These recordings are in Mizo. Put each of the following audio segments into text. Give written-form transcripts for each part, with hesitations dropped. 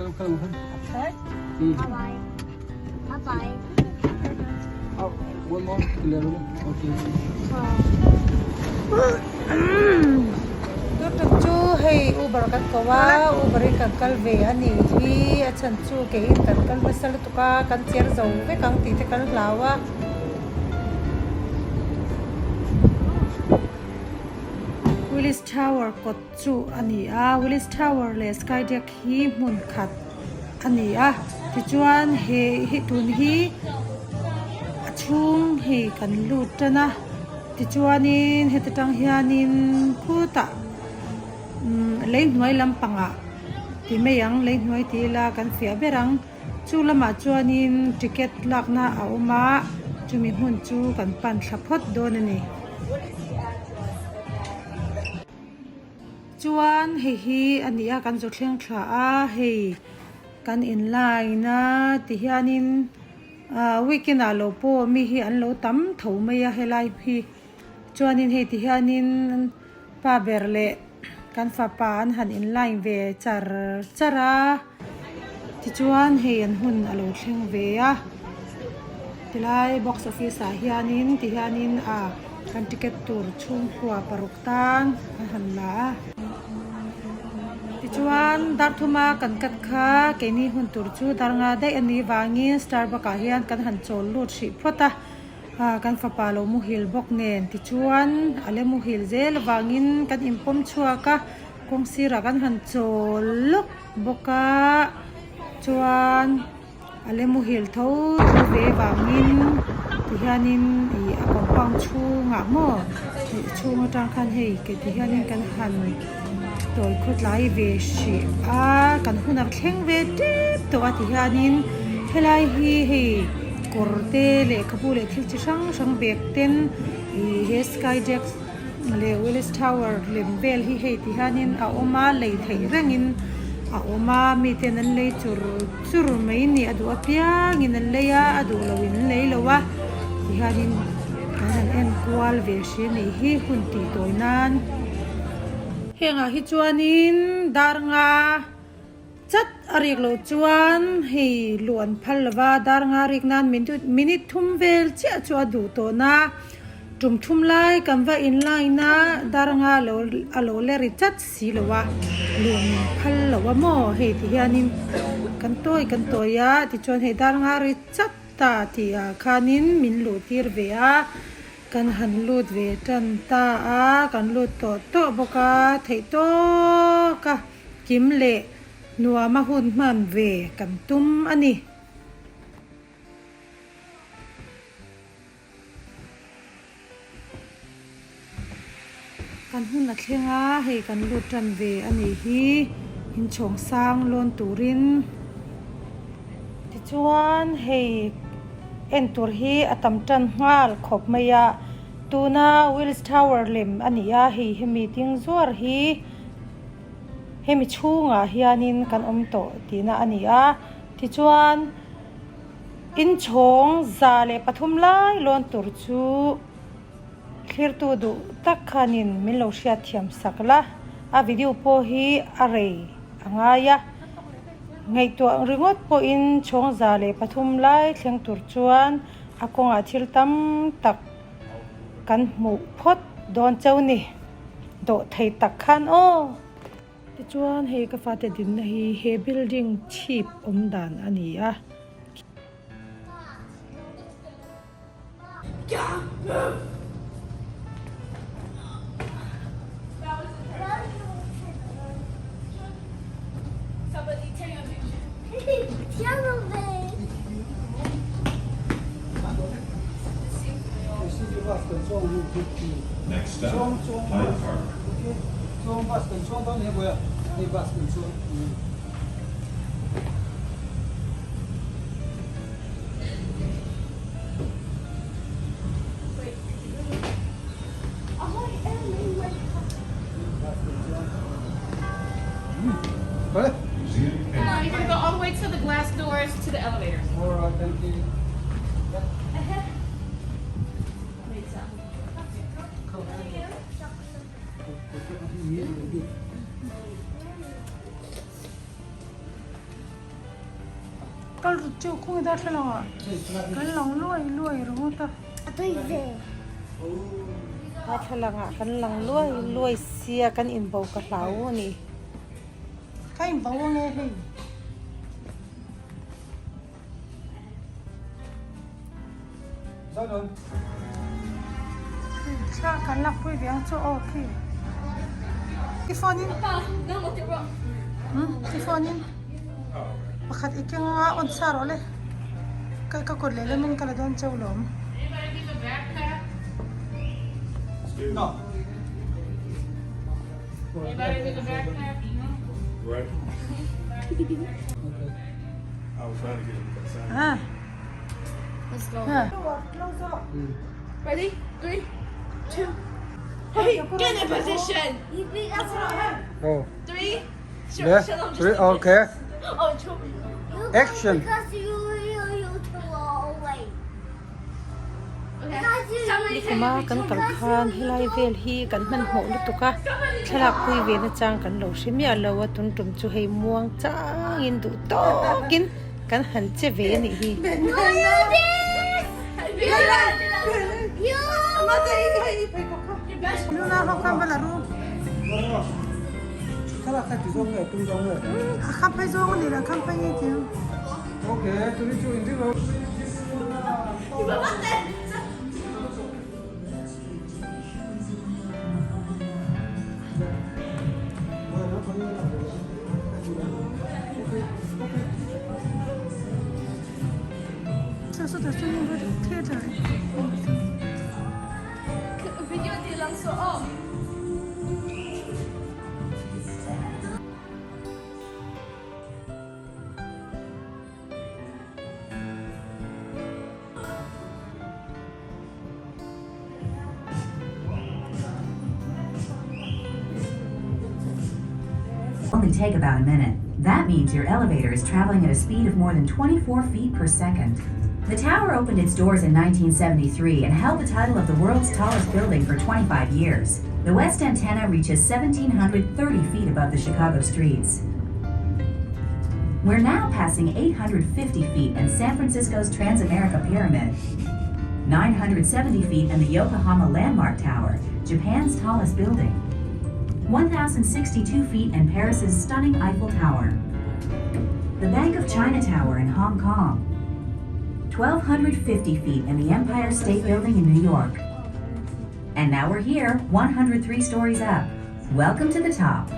Okay. Mm. Bye bye. Bye bye. Oh, one more. 11. Okay. Tutuk chu hei Uber kan ko a, Uber in kan kal ve a nih hi, a chhan chu keiin kan kal hmasa lutuk a, kan cher zo vek ang tih te kan hlau a. Willis Tower kawt chu a ni a, Willis Tower leh Skydeck hi hmun khat a ni a, tichuan he hi tun hi a chhung hei kan lut tan a tichuanin heta tang hianin khutah umm lei hnuai lampangah ti mai ang lei hnuai ti ila kan fiah ber ang chu lamah chuanin ticket lakna a awm a chumi hmun chu kan pan thla phawt dawn a ni. Chuan hei hi a ni a kan zawthleng thla a hei kan in line a ti hianin ah weekend ah lo pawh mi hi an lo tam tho mai a helai hi chuanin hei ti hianin pa ber leh kan fapa an han in line ve char char a tichuan hei an hun a lo thleng ve a tilai box office ah hianin ti hianin ah kan ticket tur chhungkua paruk tan an han la a tichuan dar thuma kan cut kha keini hun tur chu dar nga daih a nih vangin starbucks ah hian kan han chawl lut hrih phawt a ah kan fapa lo muhil bawk nen tichuan a la muhil zel avangin kan inpawm chhuak a kawng sirah kan han chawl lawk bawk a chuan. A la muhil tho tho ve vangin tihianin ih a compound chhungah maw ih chhung atang khan hei ke tihianin kan han tawi khawtlai ve hrih a kan hun a thleng ve tep tawh a tihianin helai hi hei kawr te lehkhabu leh thil chi hrang hrang bag ten ih he sky desk leh willis tower lem vel hi hei ti hianin a awm a lei theih rengin a awm a miten an lei chur chur mai ni a duh apiangin an lei a a duh loin an lei lo a ti hianin kan han en kual ve hrih a nih hi hun tih tawi nan. Hengah hi chuanin dar nga chat a rik loh chuan hei luh an phal lo va, dar nga rik nan minute thum vel chiah chu a duh tawh na, tum thum lai kan va in line a dar nga lo a lo la ri chat si lo a, luh min phal lo a maw hei ti hianin kan tawi kan tawi a tichuan hei dar nga ri chat ta tih ah khanin min luh tir ve a, kan han lut ve tan ta a, kan lut tawh tawh bawk a theih tawk a. Kim leh nuama hun hman ve kan tum a ni. Kan hun a thleng a, hei kan lut tan ve a nih hi, inchhawng sang lawn turin. Tichuan hei en tur hi a tam tan nghal khawp mai a, tuna Wills Tower lem a ni a, hei hemi ding zuar hi. Hemi chhungah hianin kan awm tawh tihna a ni a, tichuan inchhawng 103 lai lawn tur chu thlirtu duh tak khanin min lo hriat thiam sak la, a video pawh hi a rei a ngai a, ngaihtuah ringawt pawhin chhawng 103 lai thleng tur chuan a kawngah thil tam tak kan hmuh phawt dawn cheu ni. Dawh thei tak khan aw. Tichuan hei ka fate dinna hi he building chhip awm dan a ni a. Next stop, Hyde Park. Come on, you're gonna go all the way to the glass doors to the elevators. Kal rut chu khawnge darthlalang ah kan lang luai luai ringawt a. Darthlalang ah kan lang luai luai sia kan inbo ka hlau a ni. Ka inbo ange hei. Thla kan lak pui ve ang chu aw khi. I phone in i phone in pakhat i keng anga on sa rawh le ka ka kut leh lamin ka la dawn cheu lawm. Ah. Let's go. Ready? 3, 2, hey, get in position. Oh. 3, Yeah. 3, okay. Oh, 2. Action. Because you, you, you two are away. Nikuma kan kal khan helai vel hi kan hmanhmawh lutuk a thlalak pui ve na chang kan lo hre miah lo a tun tum chu hei muang changin duh tawkin kan han che ve a nih hi. Only take about a minute. That means your elevator is traveling at a speed of more than 24 feet per second. The tower opened its doors in 1973 and held the title of the world's tallest building for 25 years. The west antenna reaches 1,730 feet above the Chicago streets. We're now passing 850 feet and San Francisco's Transamerica Pyramid, 970 feet and the Yokohama Landmark Tower, Japan's tallest building, 1,062 feet and Paris's stunning Eiffel Tower, the Bank of China Tower in Hong Kong, 1,250 feet and the Empire State Building in New York. And now we're here, 103 stories up. Welcome to the top.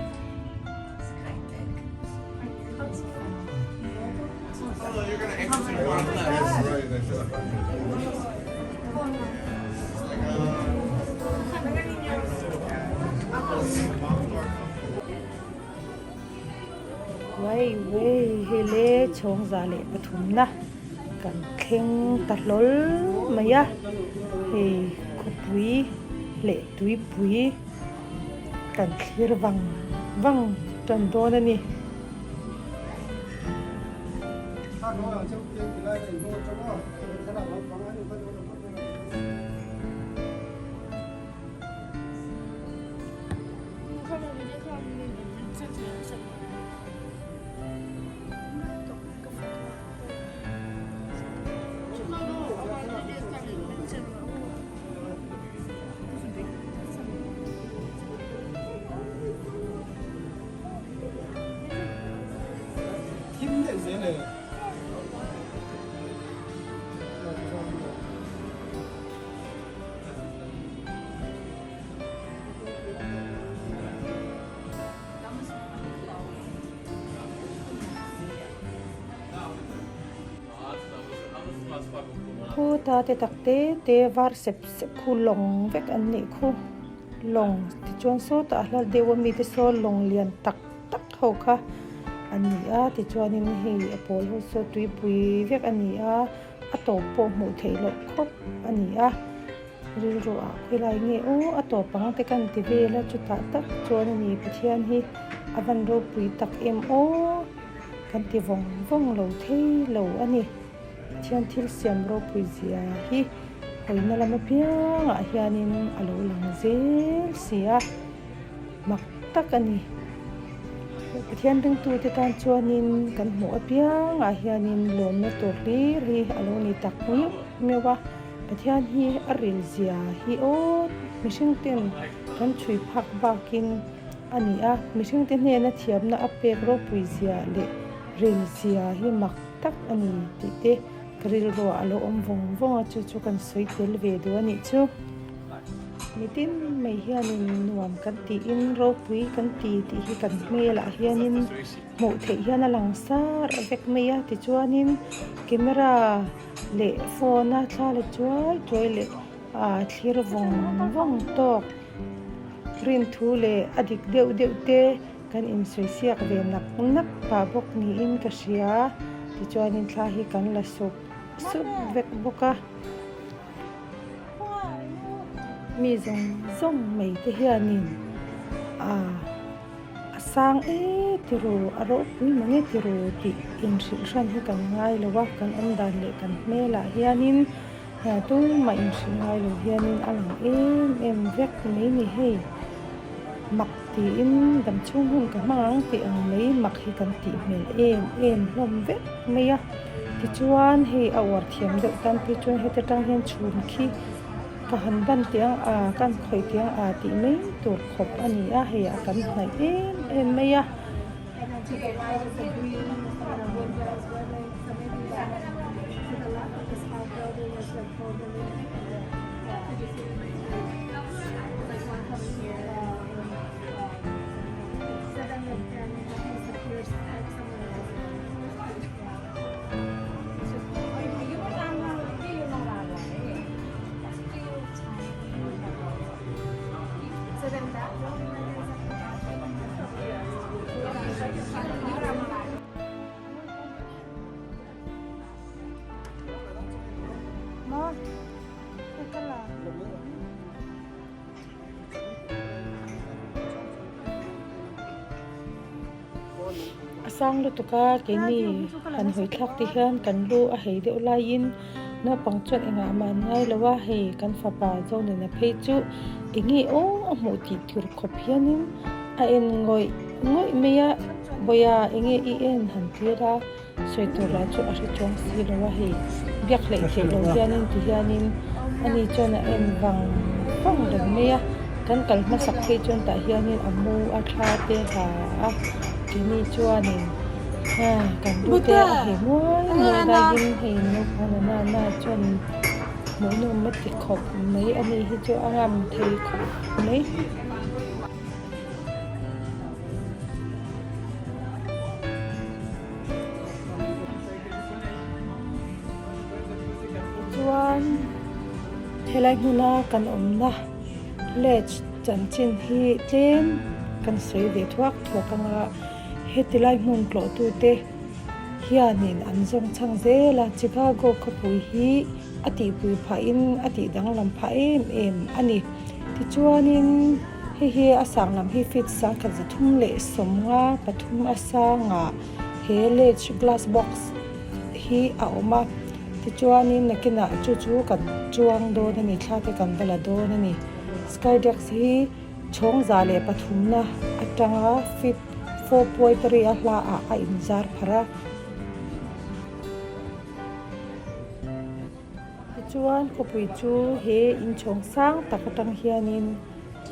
Wei wei hei le chhawng za leh pathumna kan thleng ta hlawl mai a hei khawpui leh tuipui kan thlir vang vang tan dawn a ni. Khuta te tak te te var sep sep khu lawng vek an nih khu lawng tichuan sawtah a hla deuh ami te saw lawng lian tak tak ho kha an ni a tichuanin hei a pawl ho saw tuipui vek a ni a a tawp pawh hmuh theih loh khawp a ni a rilru ah khawilai nge aw a tawp ang te kan ti vel a chutah tak chuan a ni Pathian hi a van ropui tak em aw kan ti vawng vawng lo thei lo a ni Pathian thil siam ropui zia hi hawina lam apiangah hianin a lo lang zel si a mak tak a ni. Pathian ringtute tan chuanin kan hmuh apiangah hianin lawmna tur hlir hi a lo ni tak meuh meuh a. Pathian hi a ril zia hi aw mihring ten kan chhui phak bakin a ni a. Mihring te hnena thiamna a pek ropui zia leh ril zia hi mak tak a ni tih te ka rilruah a lo awm vawng vawng a, chu chu kan sawi tel ve duh a nih chu. Mitin mai hianin nuam kan tiin ropui kan ti tih hi kan hmelah hianin hmuh theih hian a lang sar vek mai a tichuanin camera leh phone a thla la chuai chuai leh ah thlir vawng vawng tawk rin thu leh a dik deuh deuh te kan insawi siak ve nak nak pah bawk niin ka hria tichuanin thla hi kan la sup sup vek bawk a. Mi zawng zawng mai te hianin ah a sang e tiro a ropui mange tiro tih inhrilh hran hi kan ngai lo a kan awm dan leh kan hmelah hianin tumah inhrilh ngai lo hianin a lang em em vek mai ni hei mak tiin damchhung hun ka hmang ang tih ang mai mak hi kan tih hmel em em hlawm vek mai a. Tichuan hei a uar thiam deuh tan phei chuan heta tang hian chhum khi ka han ban teh ang a ka han khawih teh ang a tih mai tur khawp a ni a hei ah kan hnaih em em mai a. A sang lutuk a keini han hawi thlak te hian kan lu a hei deuh laiin naupang chuan engah mah an ngai lo a hei kan fapa Zonina phei chu enge aw a hmuh tih tur khawp hianin a en ngawih ngawih mai a Bawiha enge i en han tir a sawi tur lah chu a hre chuang si lo a hei biak hleih theih loh hianin ti hianin ani chuan a en vang vang reng mai a kan kal hmasak phei chuan tah hianin a mu a thla te ha a keini chuanin kan lu te a hei muai muai laiin hei naupang na na chuan hmuhnawm a ti khawp mai a ni hi chu a ngam thei khawp mai. Chuan helai hmuna kan awmna ledge chanchin hi tlem kan sawi ve thuak thuak anga heti lai hmun tlawh tute hianin an zawng chhang zel a Chicago khawpui hi a tihpui phahin a tih danglam phah em em a ni tichuanin. Hei hi a sang lam hi feet sangkhat 353 a sangah he ledge glass box hi a awm a tichuanin nakinah chu chu kan chuang dawn a ni thla te kan va la dawn a ni sky deck hi chhawng 103 na atanga feet 4.3 a hla ah a inzar pharh a. Tichuan khawpui chu he inchhawng sang tak atang hianin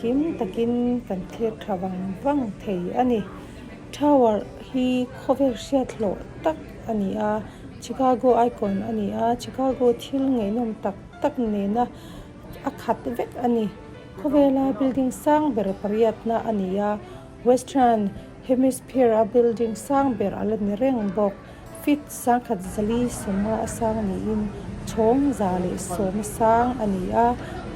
kim takin kan thlir tha vang vang thei a ni. Tower hi khawvel hriat hlawh tak a ni a, Chicago icon a ni a, Chicago thil ngaihnawm tak tak nena a khat vek a ni. Khawvela building sang ber pariatna a ni a, Western Hemisphere a building sang ber a la ni reng bawk. Feet 140 a sang niin chhawng 110 sang a ni a,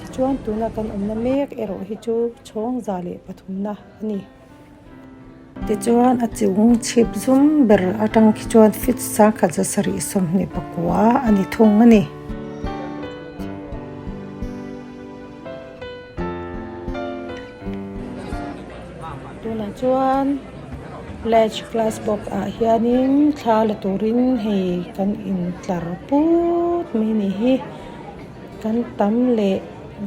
tichuan tuna kan awmna mek erawh hi chu chhawng 103 a ni. Tichuan a chung chhip zum ber atang khi chuan feet 129 a ni thung a ni. Tunah chuan ledge glass box ah hianin thla la turin hei kan intlar put mai a ni hi kan tam leh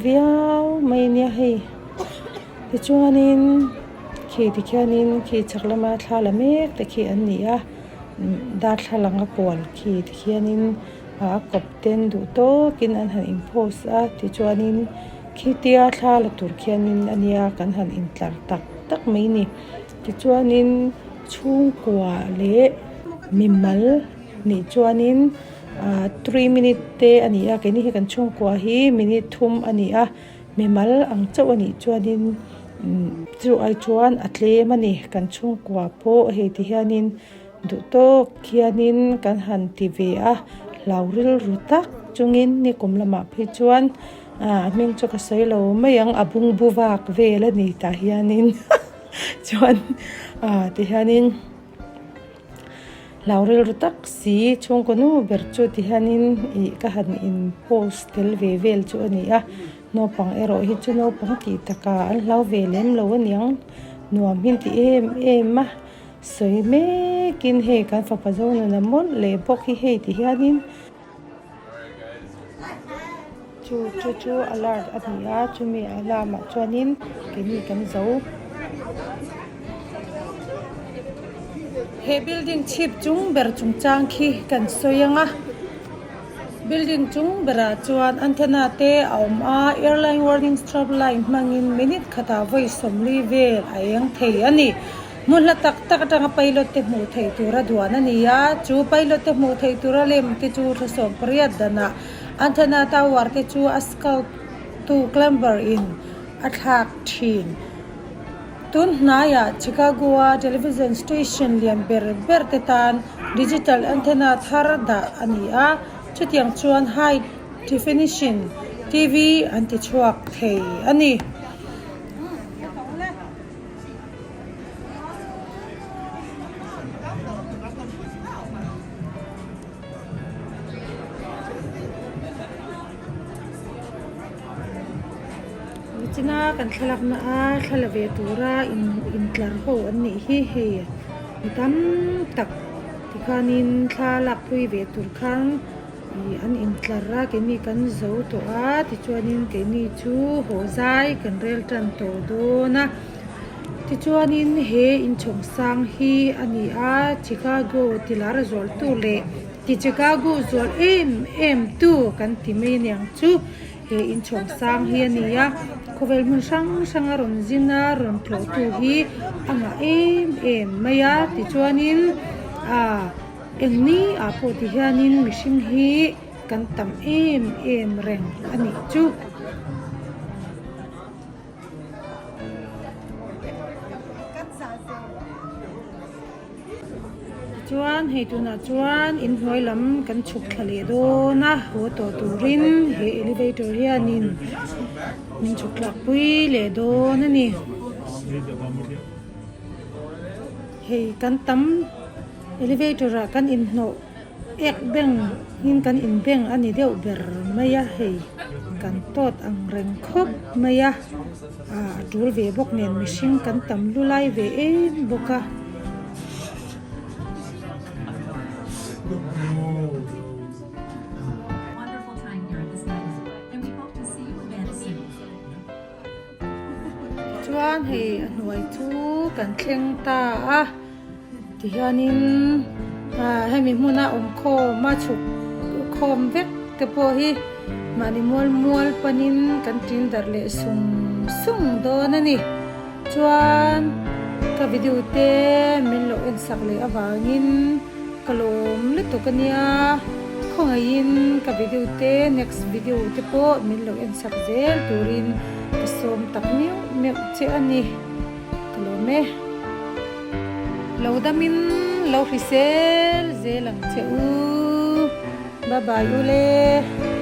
viau mai ania hei tichuanin. Khi tikhianin khi chhak lama thla la mek te khi an ni a darthlalang a kual khi tikhianin a kawp ten duh tawkin an han in pose a tichuanin khitia thla la tur khianin a nia kan han intlar tak tak mai ni tichuanin chhungkua leh mimal nih chuanin ah three minute te a ni a keini hi kan chhungkua hi minute thum a ni a. Mimal ang chauh a nih chuanin chu ai chuan a tlem a ni. Kan chhungkua pawh hei ti hianin duh tawk hianin kan han ti ve a, hlau rilru tak chungin nikum lamah phei chuan a hming chu ka sawi lo mai ang a bungbu vak vel a ni tah hianin chuan ti hianin. Hlau rilru tak si chhungkaw nu ber chu ti hianin ih ka han in post tel ve vel chu a ni a naupang erawh hi chu naupang tih takah an hlau ve lem lo a niang nuam hi an ti em em a sawi mekin hei kan fapa Zonuna mawlh leh bawk hi hei ti hianin. Chu chu chu alert a ni a chumi alarm ah chuanin keini kan zo. He building chhip chung ber chungchang khi kan sawi ang a building chung berah chuan antenna te a awm a airline warning strobe light hmangin minute khatah vawi sawmli vel a eng thei a ni. Hmun hla tak tak atanga pilot te hmuh theih tura duan a ni a, chu pilot te hmuh theih tura lem te chu thla 18 danah antenna tower te chu a scout tu clamber in a thlak thin. Tun hnaiah Chicago a television station lian ber ber te tan digital antenna thar dah a ni a, chutiang chuan high definition TV an ti chhuak thei a ni. Nichina kan thlalakna a thla la ve tura in intlar ho an nih hi hei mi tam tak tikhanin thla lakpui ve tur khan ih an intlar a keini kan zo tawh a tichuanin keini chu haw zai kan rel tan tawh dawn a tichuanin he inchhawng sang hi a ni a Chicago ti lar zual tu leh ti Chicago zual em em tu kan ti mai aniang chu he inchhawng sang hi a ni a khawvel hmun hrang hrang a rawn zin a rawn tlawh tu hi a ngah em em mai a tichuanin ah. Engni ah pawh ti hianin mihring hi kan tam em em reng a nih chu. Tichuan hei tunah chuan inhnuai lam kan chhuk thla leh dawn a haw tawh turin he elevator hianin min chhuk thlak pui leh dawn a ni. Hei kan tam. Elevator ah kan inhnawh ek beng in kan inbeng a ni deuh ber mai a hei kan tawt ang reng khawp mai a ah a tul ve bawk nen mihring kan tam lu lai ve em bawk a. Chuan hei a hnuai chu kan thleng ta a. Tihianin ah hemi hmuna awm khawm a chhuk khawm vek te pawh hi mahni mual mual panin kan tin darh leh sung sung dawn a ni. Chuan ka video te min lo en sak leh avangin ka lawm lutuk a nia. Khawngaihin ka video te next video te pawh min lo en sak zel turin ka sawm tak meuh meuh che a ni. Ka lawm e. Lo damin lo hrisel zel ang che u. Bye bye u le.